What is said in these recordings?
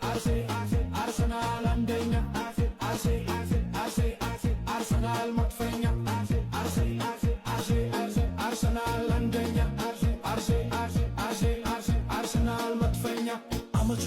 አርሴ አርሰናል አንደኛ፣ አርሴ አርሴ አርሰናል መድፈኛ፣ አርሴ አርሴ አርሰናል አንደኛ፣ አርሴ አርሴ አርሰናል መድፈኛ አመቱ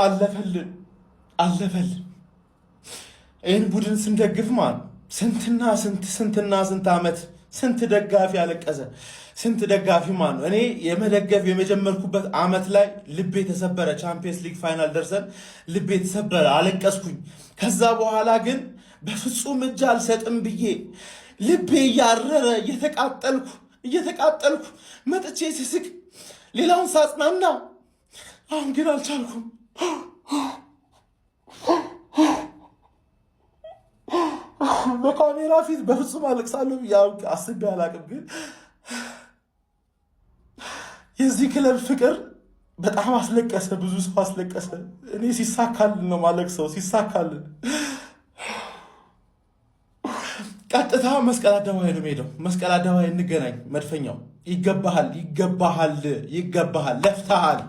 አለፈልን፣ አለፈልን። ይህን ቡድን ስንደግፍ ማለት ስንትና ስንት፣ ስንትና ስንት ዓመት፣ ስንት ደጋፊ ያለቀሰ፣ ስንት ደጋፊ ማለት ነው። እኔ የመደገፍ የመጀመርኩበት ዓመት ላይ ልቤ ተሰበረ። Champions League final ደርሰን ልቤ ተሰበረ፣ አለቀስኩኝ። ከዛ በኋላ ግን በፍጹም እጅ አልሰጥም ብዬ ልቤ እያረረ እየተቃጠልኩ እየተቃጠልኩ መጥቼ ስስቅ፣ ሌላውን ሳጽናና፣ አሁን ግን አልቻልኩም። በካሜራ ፊት በፍጹም አለቅሳለሁ ብዬ አስቤ አላቅም። ግን የዚህ ክለብ ፍቅር በጣም አስለቀሰ፣ ብዙ ሰው አስለቀሰ። እኔ ሲሳካልን ነው ማለቅሰው፣ ሲሳካልን። ቀጥታ መስቀል አደባባይ ነው የምሄደው። መስቀል አደባባይ እንገናኝ። መድፈኛው ይገባሃል፣ ይገባሃል፣ ይገባሃል። ለፍተሃል፣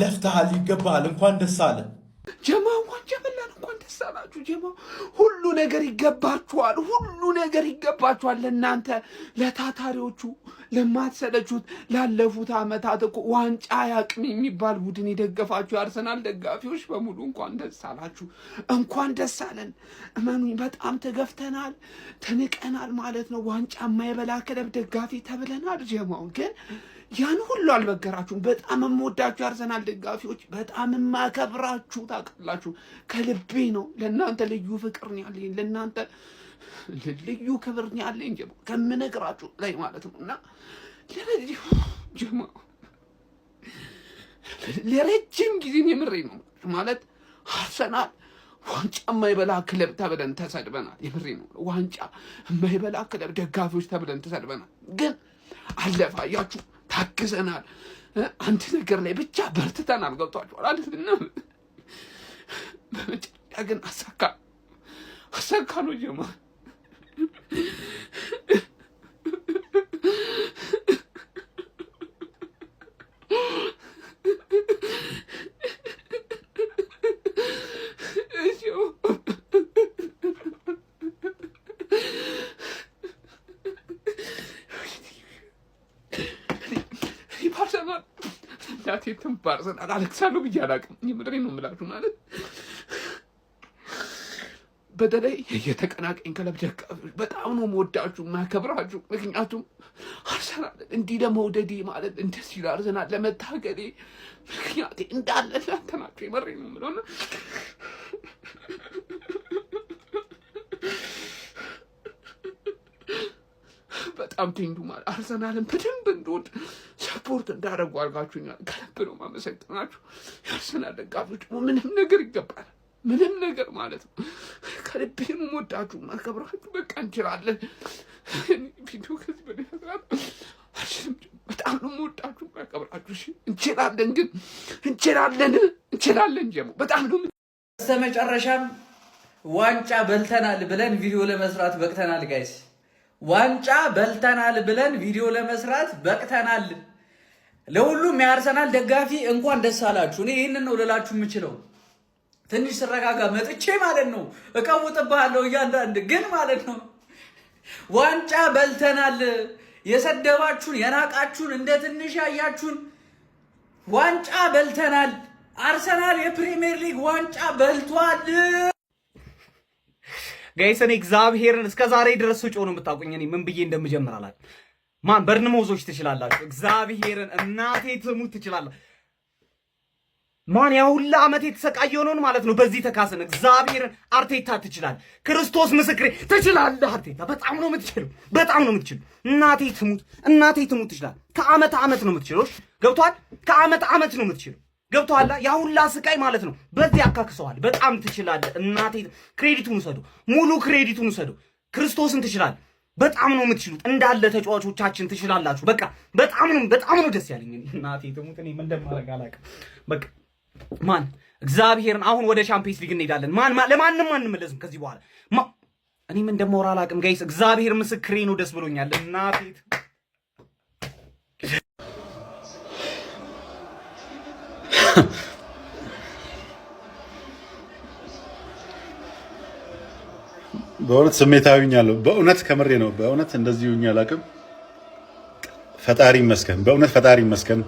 ለፍተሃል፣ ይገባሃል። እንኳን ደስ አለ። ጀማ፣ ዋንጫ በላን። እንኳን ደስ አላችሁ ጀማ። ሁሉ ነገር ይገባችኋል። ሁሉ ነገር ይገባችኋል። ለእናንተ ለታታሪዎቹ፣ ለማትሰለቹት፣ ላለፉት ዓመታት እኮ ዋንጫ ያቅም የሚባል ቡድን የደገፋችሁ የአርሰናል ደጋፊዎች በሙሉ እንኳን ደስ አላችሁ፣ እንኳን ደስ አለን። እመኑኝ በጣም ተገፍተናል፣ ተንቀናል ማለት ነው። ዋንጫ የማይበላ ክለብ ደጋፊ ተብለናል። ጀማው ግን ያን ሁሉ አልበገራችሁም። በጣም የምወዳችሁ የአርሰናል ደጋፊዎች፣ በጣም የማከብራችሁ ታውቃላችሁ። ከልቤ ነው። ለእናንተ ልዩ ፍቅር ነው ያለኝ፣ ለእናንተ ልዩ ክብር ነው ያለኝ ጀማ፣ ከምነግራችሁ ላይ ማለት ነው። እና ለረጅም ጀማ ለረጅም ጊዜ የምሬ ነው ማለት አርሰናል ዋንጫ የማይበላ ክለብ ተብለን ተሰድበናል። የምሬ ነው። ዋንጫ የማይበላ ክለብ ደጋፊዎች ተብለን ተሰድበናል። ግን አለፈ። አያችሁ፣ ታግዘናል። አንድ ነገር ላይ ብቻ በርትተናል። ገብቷችኋል አይደል? እና በመጨረሻ ግን አሳካ አሳካ ነው ጀማ። ባርሰናል እናቴ ባርሰናል አለቅሳለሁ ብዬ አላውቅም። የምሬን ነው የምላችሁ ማለት በተለይ የተቀናቀኝ ክለብ ደጋፊዎች በጣም ነው የምወዳችሁ የማከብራችሁ። ምክንያቱም አርሰናል እንዲህ ለመውደዴ ማለት እንደዚህ ለአርሰናል ለመታገሌ ምክንያቴ እንዳለ እናንተ ናችሁ። የምሬን ነው የምለው። በጣም thank you ማለት አርሰናልን በደንብ እንድወድ support እንዳደረጉ አድርጋችሁኛል። ከልብ ነው የማመሰግናችሁ። የአርሰናል ደጋፊዎች ደግሞ ምንም ነገር ይገባል፣ ምንም ነገር ማለት ነው። ከልቤ ነው የምወዳችሁ የማከብራችሁ። በቃ እንችላለን። ቪዲዮ ከዚህ በላይ መስራት አልችልም። በጣም ነው የምወዳችሁ የማከብራችሁ። እሺ እንችላለን፣ ግን እንችላለን፣ እንችላለን። ጀሞ በጣም ነው። በስተመጨረሻም ዋንጫ በልተናል ብለን ቪዲዮ ለመስራት በቅተናል guys። ዋንጫ በልተናል ብለን ቪዲዮ ለመስራት በቅተናል። ለሁሉም የአርሰናል ደጋፊ እንኳን ደስ አላችሁ። እኔ ይህንን ነው ልላችሁ የምችለው። ትንሽ ስረጋጋ መጥቼ ማለት ነው እቀውጥብሃለሁ እያንዳንድ ግን ማለት ነው ዋንጫ በልተናል። የሰደባችሁን፣ የናቃችሁን፣ እንደ ትንሽ ያያችሁን ዋንጫ በልተናል። አርሰናል የፕሪሚየር ሊግ ዋንጫ በልቷል። Guys፣ እኔ እግዚአብሔርን እስከ ዛሬ ድረስ ስጮህ ነው የምታውቁኝ። እኔ ምን ብዬ እንደምጀምር አላውቅም። ማን በርንሞዞች ትችላላችሁ። እግዚአብሔርን እናቴ ትሙት ትችላላችሁ። ማን ያ ሁላ ዓመት የተሰቃየውን ማለት ነው። በዚህ ተካስን። እግዚአብሔርን አርቴታ ትችላለህ። ክርስቶስ ምስክሬ ትችላለህ። አርቴታ በጣም ነው የምትችለው፣ በጣም ነው የምትችለው። እናቴ ትሙት፣ እናቴ ትሙት ትችላለህ። ከዓመት ዓመት ነው የምትችለው። ገብቶሃል? ከዓመት ዓመት ነው የምትችለው። ገብቶሃል? ያ ሁላ ስቃይ ማለት ነው በዚህ አካክሰዋል። በጣም ትችላለህ። እናቴ credit ኡን ውሰዱ፣ ሙሉ credit ኡን ውሰዱ። ክርስቶስን ትችላለህ። በጣም ነው የምትችሉት። እንዳለ ተጫዋቾቻችን ትችላላችሁ። በቃ በጣም ነው፣ በጣም ነው ደስ ያለኝ። እናቴ ትሙት እኔ ምን እንደማደርግ አላውቅም። በቃ ማን እግዚአብሔርን አሁን ወደ Champions League እንሄዳለን። ማን ለማንም አንመለስም ከዚህ በኋላ። እኔ ምን እንደማወራ አላውቅም guys። እግዚአብሔር ምስክሬ ነው። ደስ ብሎኛል እናቴ። በእውነት ስሜታዊ ሆኛለሁ። በእውነት ከምሬ ነው። በእውነት እንደዚህ ሆኜ አላውቅም። ፈጣሪ ይመስገን። በእውነት ፈጣሪ ይመስገን።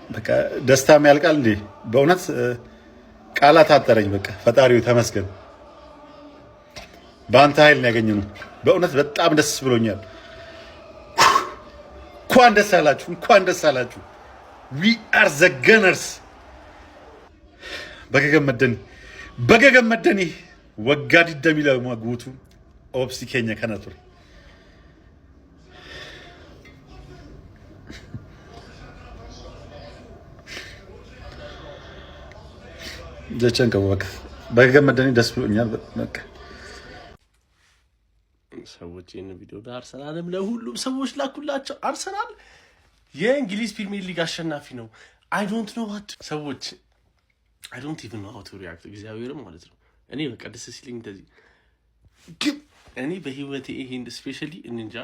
በቃ ደስታም ያልቃል እንዴ! በእውነት ቃላት አጠረኝ። በቃ ፈጣሪው ተመስገን። በአንተ ኃይል ነው ያገኘነው። በእውነት በጣም ደስ ብሎኛል። እንኳን ደስ አላችሁ፣ እንኳን ደስ አላችሁ። We are the Gunners። Baga gammaddani, baga gammaddani. Waggaa 22 guutuu obsi keenya kana ture. Jechaan qabu በቃ baga gammaddani ደስ ብሎኛል። በቃ ሰዎች ይህን ቪዲዮ ለአርሰናልም ለሁሉም ሰዎች ላኩላቸው። አርሰናል የእንግሊዝ ፕሪሚየር ሊግ አሸናፊ ነው። I don't know what ሰዎች፣ I don't even know how to react፣ እግዚአብሔርም ማለት ነው። እኔ በቃ ደስ ሲለኝ እንደዚህ ግን እኔ በህይወቴ ይሄን especially እንጃ፣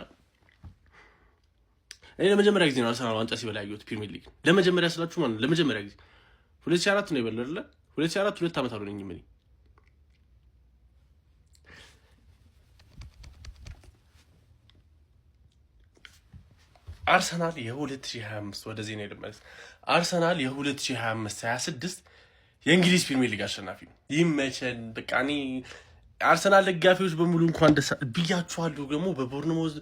እኔ ለመጀመሪያ ጊዜ ነው አርሰናል ዋንጫ ሲበላ ያየሁት ፕሪሚየር ሊግ። ለመጀመሪያ ስላችሁ ማለት ነው ለመጀመሪያ ጊዜ 2004 ነው የበላው አይደለ? 2004 2 ዓመት አልሆነኝም እኔ። አርሰናል የ2025፣ ወደ ዜና ልመለስ። አርሰናል የ2025 26 የእንግሊዝ ፕሪሚየር ሊግ አሸናፊ ነው። ይመቸን። በቃ እኔ አርሰናል ደጋፊዎች በሙሉ እንኳን ደስ ብያችኋለሁ። ደግሞ በቦርንሞዝ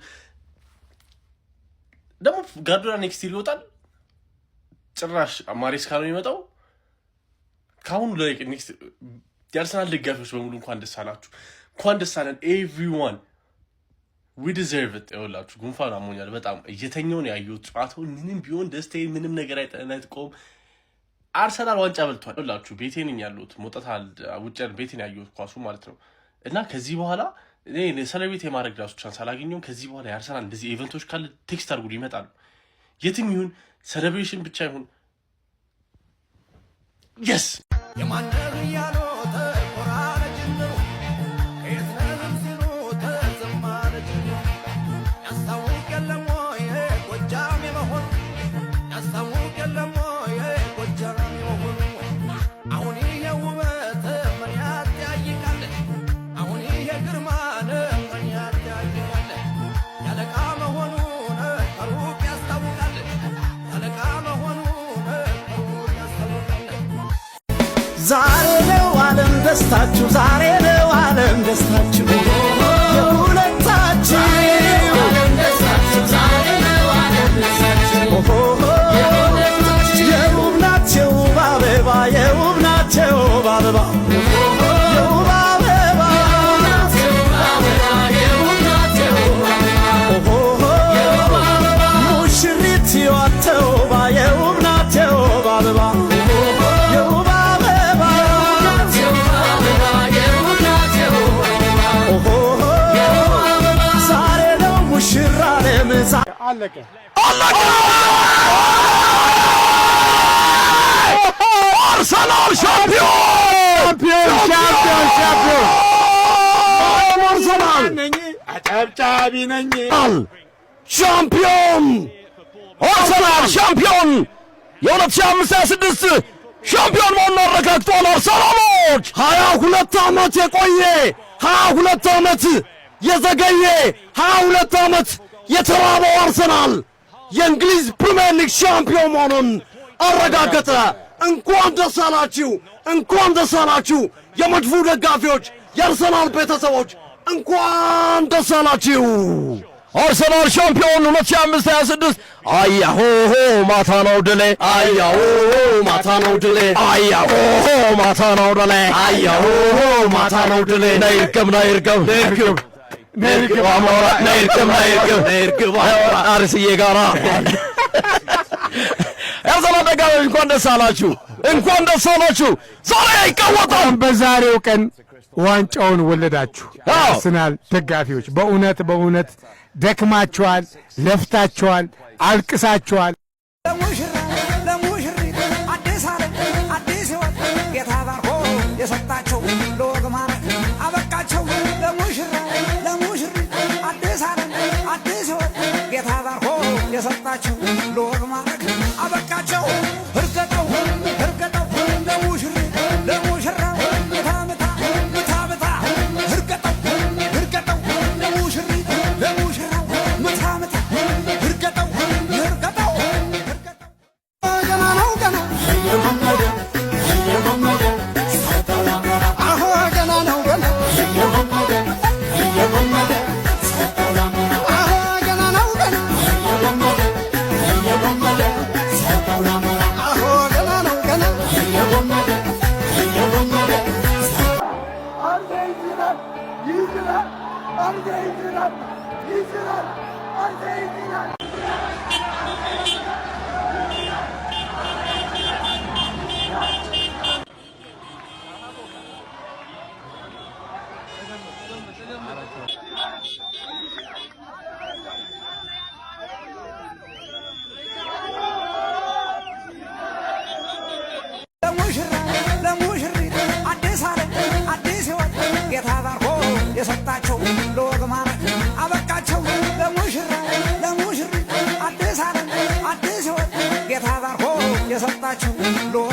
ደግሞ ጋርዲዮላ next year ይወጣል። ጭራሽ ማሬስካ ነው የሚመጣው። ከአሁኑ next የአርሰናል ደጋፊዎች በሙሉ እንኳን ደስ አላችሁ፣ እንኳን ደስ አለን። Everyone, we deserve it። ይኸውላችሁ ጉንፋን አሞኛል በጣም፣ እየተኛሁ ነው ያየሁት ጨዋታውን። ምንም ቢሆን ደስታዬ ምንም ነገር አይነጥቀውም። አርሰናል ዋንጫ በልቷል። ይኸውላችሁ ቤቴ ነኝ ያለሁት፣ መውጣት ውጭ ቤቴ ነው ያየሁት ኳሱ ማለት ነው። እና ከዚህ በኋላ celebrate የማድረግ ራሱ chance አላገኘሁም። ከዚህ በኋላ የአርሰናል እንደዚህ event ኦች ካለ text አድርጉልኝ፣ ይመጣሉ። የትም ይሁን celebration ብቻ ይሁን፣ yes። የማነህ እያሉ ተቆራለ ጅምሩ፣ ከየት ነህም ሲሉ ተዘማለ ጅምሩ። ያስታውቅ የለም ወይ ጎጃም የመሆኑ? ያስታውቅ የለም ወይ ጎጃም የመሆኑ? አሁን ይሄ ውበት ምን ያጠያይቃል? አሁን ይሄ ግርማን ምን ያጠያይቃል? ያለቃ መሆኑን ከሩቅ ያስታውቃል። ያለቃ መሆኑን ከሩቅ ያስታውቃል። ዛሬ ነው ዓለም ደስታችሁ፣ ዛሬ ነው ዓለም ደስታችሁ የሁለታችሁ። ኦሆ፣ የውብ ናቸው ውብ አበባ፣ የውብ ናቸው ውብ አበባ፣ የውብ አበባ። ኦሆ፣ ሙሽሪት ተውባ፣ የውብ ናት የውብ አበባ፣ የውብ አበባ። ኦሆ፣ ዛሬ ነው ሙሽራ ዓለም። አለቀ። አርሰናል ሻምፒዮን፣ ሻምፒዮን፣ ሻምፒዮን፣ አርሰናል ነኝ፣ አጨብጫቢ ነኝ። ሻምፒዮን፣ አርሰናል ሻምፒዮን፣ የ2025/26 ሻምፒዮን መሆኑን አረጋግጧል። አርሰናሎች 22 ዓመት የቆየ፣ 22 ዓመት የዘገየ፣ 22 ዓመት የተራበው አርሰናል የእንግሊዝ ፕሪምየር ሊግ ሻምፒዮን መሆኑን አረጋገጠ። እንኳን ደስ አላችሁ፣ እንኳን ደስ አላችሁ የመድፉ ደጋፊዎች፣ የአርሰናል ቤተሰቦች እንኳን ደስ አላችሁ። አርሰናል ሻምፒዮን 2025/26። አያሆ ማታ ነው ድሌ፣ አያሆ ማታ ነው ድሌ፣ አያሆ ማታ ነው ድሌ፣ አያሆ ማታ ነው ድሌ። ነይ እርግብ፣ ነይ እርግብ፣ ነይ እርግብ፣ ነይ እርግብ አሞራ፣ ነይ እርግብ፣ ነይ እርግብ፣ ነይ እርግብ አሞራ አርስዬ ጋራ። የአርሰናል ደጋፊዎች እንኳን ደስ አላችሁ፣ እንኳን ደስ አላችሁ። ዛሬ ይቀወጣል። በዛሬው ቀን ዋንጫውን ወለዳችሁ። አርሰናል ደጋፊዎች በእውነት በእውነት ደክማችኋል፣ ለፍታችኋል፣ አልቅሳችኋል። ለሙሽራ ለሙሽሪት አዲስ ዓለም አዲስ ሕይወት ጌታ ባርኮ የሰጣቸው ለወግ ማዕረግ አበቃቸው። ለሙሽራ ለሙሽሪት አዲስ ዓለም አዲስ ሕይወት ጌታ ባርኮ የሰጣቸው ለወግ ማዕረግ። አበቃቸው። እርገጠው እርገጠው ለሙሽሪ ለሙሽራው ምታ ምታ ምታ ምታ፣ እርገጠው እርገጠው ለሙሽሪ ለሙሽራው ምታ ምታ፣ እርገጠው እርገጠው። ገና ነው ገና፣ አሆ ገና ነው ገና፣ አሆ ገና ነው ገና፣ አሆ ገና ነው ገና። ለሙሽራ ለሙሽሪት አዲስ ዓለም አዲስ ሕይወት ጌታ ባርኮ የሰጣቸው ለወግ ማዕረግ አበቃቸው። ለሙሽራ ለሙሽሪት አዲስ ዓለም አዲስ ሕይወት ጌታ ባርኮ የሰጣቸው ለወግ